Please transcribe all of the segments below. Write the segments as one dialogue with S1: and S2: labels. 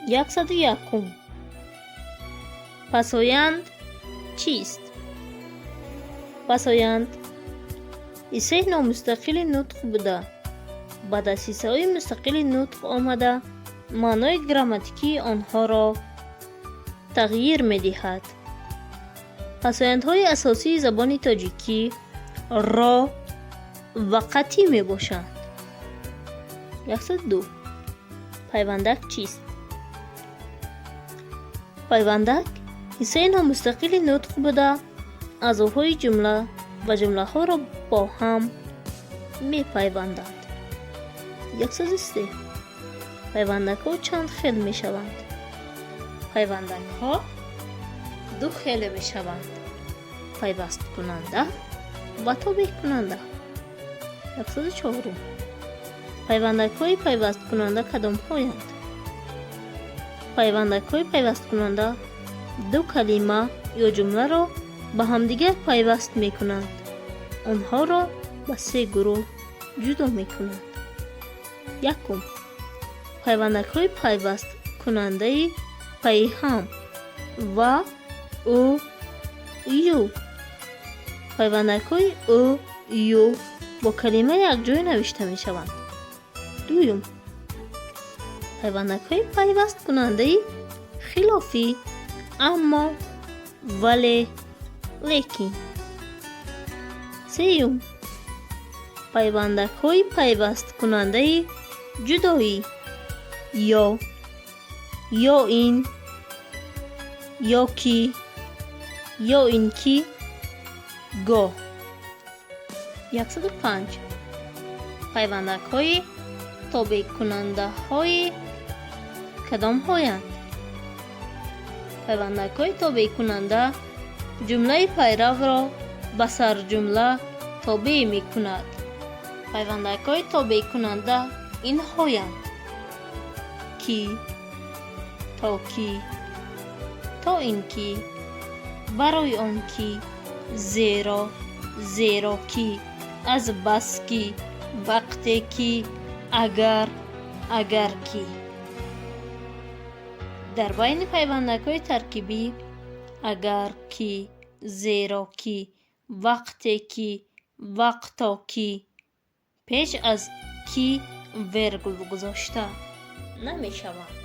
S1: 101. Пасоянд чист? Пасоянд ҳиссаи номустақили нутқ буда, баъд аз ҳиссаҳои мустақили нутқ омада, маънои грамматикии онҳоро тағйир медиҳад. Пасояндҳои асосии забони тоҷикӣ ро ва қатӣ мебошанд. 102. Пайвандак чист? Пайвандак ҳиссаи номустақили нутқ буда, аъзоҳои ҷумла ва ҷумлаҳоро бо ҳам мепайвандад. 103. Пайвандакҳо чанд хел мешаванд? Пайвандакҳо ду хеле мешаванд: пайвасткунанда ва тобеъкунанда. 104. Пайвандакҳои пайвасткунанда кадомҳоянд? Пайвандакҳои пайвасткунанда ду калима ё ҷумларо ба ҳамдигар пайваст мекунанд. Онҳоро ба се гурӯҳ ҷудо мекунанд. Якум: пайвандакҳои пайвасткунандаи пайҳам ва, ӯ, ю. Пайвандакҳои ӯ, ю бо калима якҷоя навишта мешаванд. Дуюм: пайвандакҳои пайвасткунандаи хилофӣ: аммо, вале, лекин. Сеюм: пайвандакҳои пайвасткунандаи ҷудоӣ: ё, ё ин, ё ки, ё ин ки, гоҳ. 105. Пайвандакҳои тобеъкунандаҳои кадомҳоянд? Пайвандакҳои тобеъкунанда ҷумлаи пайравро ба сарҷумла тобеъ мекунад. Пайвандакҳои тобеъкунанда инҳоянд: ки, то ки, то ин ки, барои он ки, зеро, зеро ки, азбаски, вақте ки, агар, агар ки. Дар байни пайвандакҳои таркибӣ агар ки, зеро ки, вақте ки, вақто ки пеш аз ки вергул гузошта намешаванд.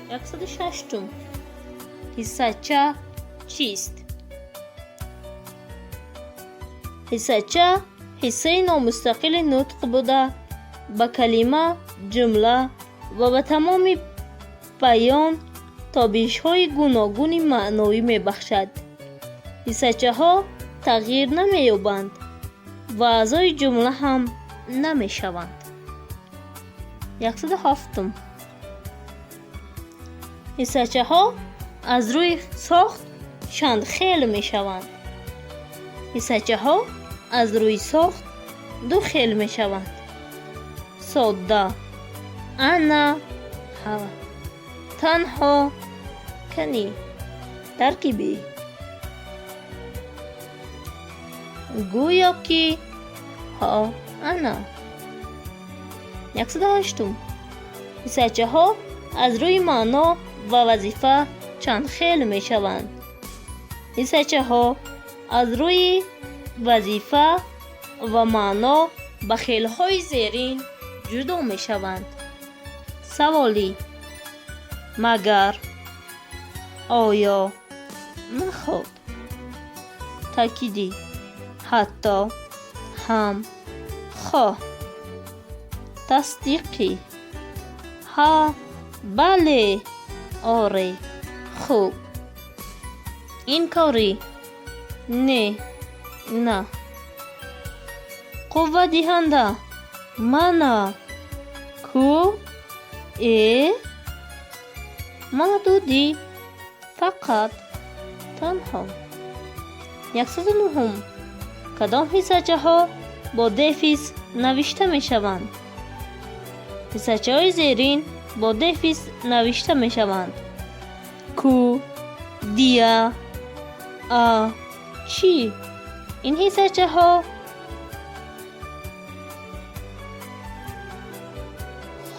S1: 106. Ҳиссача чист? Ҳиссача ҳиссаи номустақили нутқ буда, ба калима, ҷумла ва ба тамоми баён тобишҳои гуногуни маъноӣ мебахшад. Ҳиссачаҳо тағйир намеёбанд ва аъзои ҷумла ҳам намешаванд. 107. Ҳиссачаҳо аз рӯи сохт чанд хел мешаванд? Ҳиссачаҳо аз рӯи сохт ду хел мешаванд: содда, ана, ҳа, танҳо, кани, таркибӣ, гӯё ки, ҳо, ана. 108. Ҳиссачаҳо аз рӯи маъно ва вазифа чанд хел мешаванд? Ҳиссачаҳо аз рӯи вазифа ва маъно ба хелҳои зерин ҷудо мешаванд: саволӣ, магар, оё, наход, таъкидӣ, ҳатто, ҳам, хоҳ, тасдиқӣ, ҳа, бале, оре, хуб, инкорӣ, не, на, қувватдиҳанда, мана, ку, э, маҳдудӣ, фақат, танҳо. 109. Кадом ҳиссачаҳо бо дефис навишта мешаванд? Ҳиссачаҳои зерин бо дефис навишта мешаванд: ку, дия, а, чӣ. Ин ҳиссачаҳо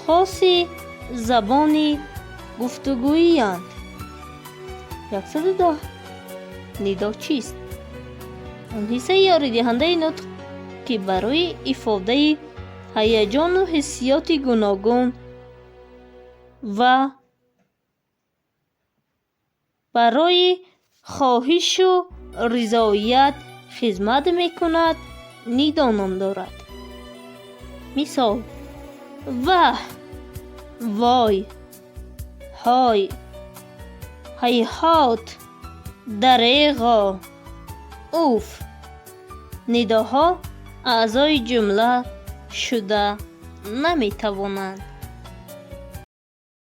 S1: хоси Забони гуфтугӯиянд. 110. Нидо чист? Он ҳиссаи ёридиҳандаи нутқ, ки барои ифодаи ҳаяҷону ҳиссиёти гуногун ва барои хоҳишу ризоят хизмат мекунад, нидо ном дорад. Мисол: ваҳ, вой, ҳой, ҳайҳот, дареғо, уф. Нидоҳо аъзои ҷумла шуда наметавонанд.